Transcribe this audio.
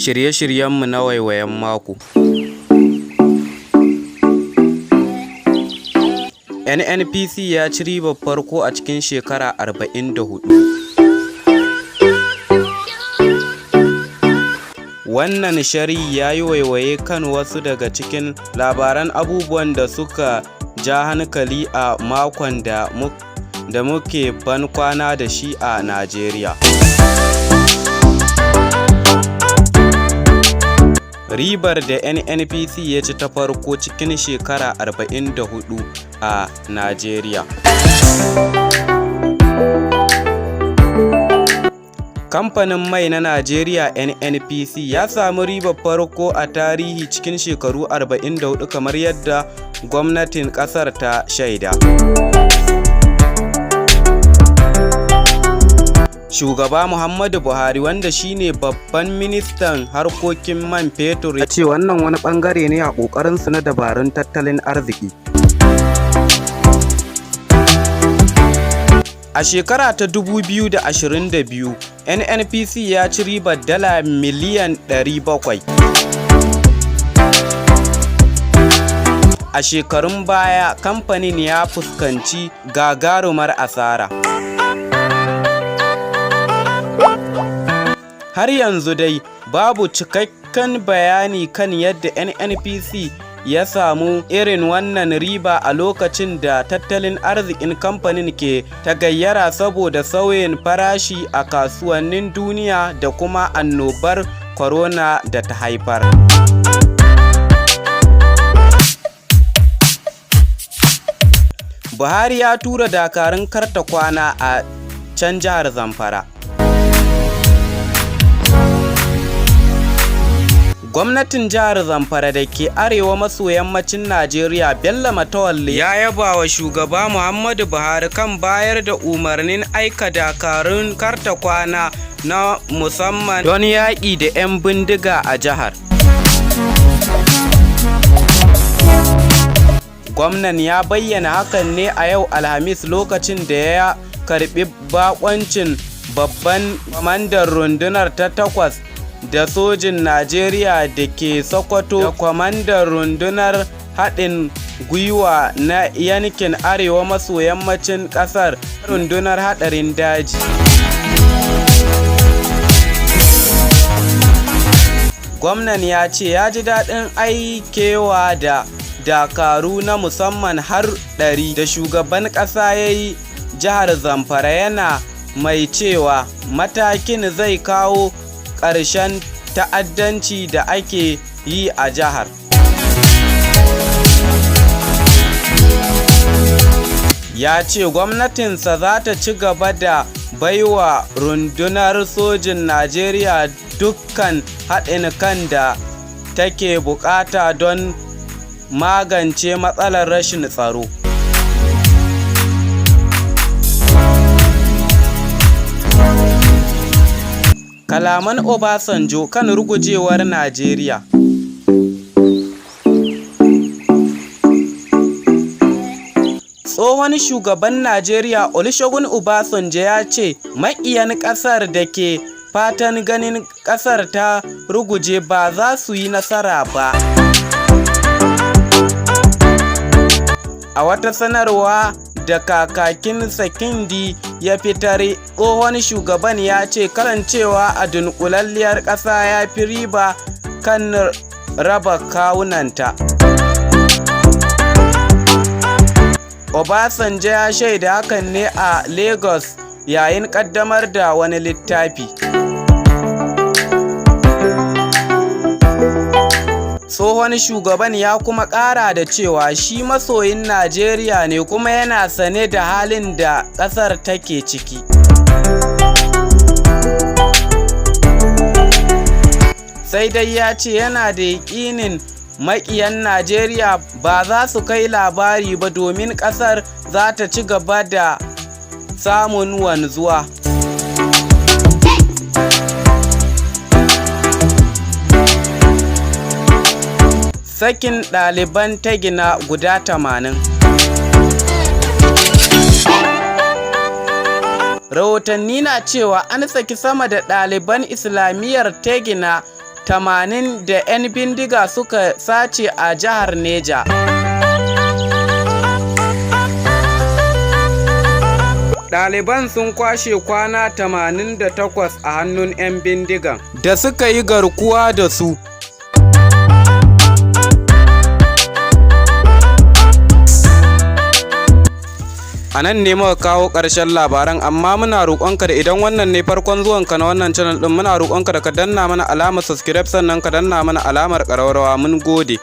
Shirye-shiryenmu na waiwayen mako. NNPC ya ci ribar farko a cikin shekara 44. Wannan sharhi ya yi waiwaye kan wasu daga cikin labaran abubuwan da suka ja hankali a makon da muke ban kwana da shi a Najeriya. Ribar da NNPC ya ci ta farko cikin shekara 44 a Najeriya. Kamfanin Mai na Najeriya (NNPC) ya sami ribar farko a tarihi cikin shekaru 44 kamar yadda gwamnatin ƙasar ta shaida. Shugaba Muhammadu Buhari, wanda shi ne babban ministan harkokin man fetur, ya ce wannan wani ɓangare ne a ƙoƙarinsu na dabarun tattalin arziki. A shekara ta 2022, NNPC ya ci ribar dala miliyan 700. A shekarun baya, kamfanin ya fuskanci gagarumar asara. Har yanzu dai babu cikakken bayani kan yadda NNPC ya samu irin wannan riba a lokacin da tattalin arzikin kamfanin ke tagayyara saboda sauyin farashi a kasuwannin duniya da kuma annobar corona da ta haifar. Buhari ya tura dakarun karta-kwana a can jihar Zamfara. Gwamnatin jihar Zamfara da ke arewa maso yammacin Najeriya, Bello Matawalle, ya yaba wa Shugaba Muhammadu Buhari kan bayar da umarnin aika dakarun karta-kwana na musamman don yaƙi da 'yan bindiga a jihar. Gwamnan ya bayyana hakan ne a yau Alhamis lokacin da ya karɓi baƙuncin babban kwamandan Rundunar ta Takwas da Sojin Najeriya da ke Sokoto da kwamandan Rundunar Haɗin Gwiwa na yankin Arewa maso yammacin ƙasar Rundunar Haɗarin Daji. Gwamnan ya ce ya ji daɗin aikewa da dakaru na musamman har 100 da shugaban ƙasa ya yi jihar Zamfara, yana mai cewa matakin zai kawo ƙarshen ta'addanci da ake yi a jihar. Ya ce gwamnatinsa za ta ci gaba da baiwa Rundunar Sojin Najeriya dukkan haɗin kan da take buƙata don magance matsalar rashin tsaro. Kalaman Obasanjo kan rugujewar Najeriya. Tsohon shugaban Najeriya Olusegun Obasanjo ya ce maƙiyan ƙasar da ke fatan ganin ƙasar ta ruguje ba za su yi nasara ba. A wata sanarwa da kakakinsa Kindi ya fitar, tsohon shugaban ya ce kasancewa a dunƙulalliyar ƙasa ya fi riba kan raba kawunanta. Obasanjo ya shaida hakan ne a Lagos yayin ƙaddamar da wani littafi. Tsohon shugaban ya kuma ƙara da cewa shi masoyin Najeriya ne kuma yana sane da halin da ƙasar take ciki. Sai dai ya ce yana da yaƙinin maƙiyan Najeriya ba za su kai labari ba domin ƙasar za ta ci gaba da samun wanzuwa. Sakin ɗaliban Tegina guda 80. Rahotanni na cewa an saki sama da ɗaliban Islamiyyar Tegina 80 da 'yan bindiga suka sace a jihar Neja. Ɗaliban sun kwashe kwana 88 a hannun 'yan bindigan da suka yi garkuwa da su. A nan ne muka kawo ƙarshen labaran, amma muna roƙonka da idan wannan ne farkon zuwanka na wannan channel ɗin, muna roƙonka da ka danna mana alamar subscribe, sannan ka danna mana alamar ƙararrawa. Mun gode.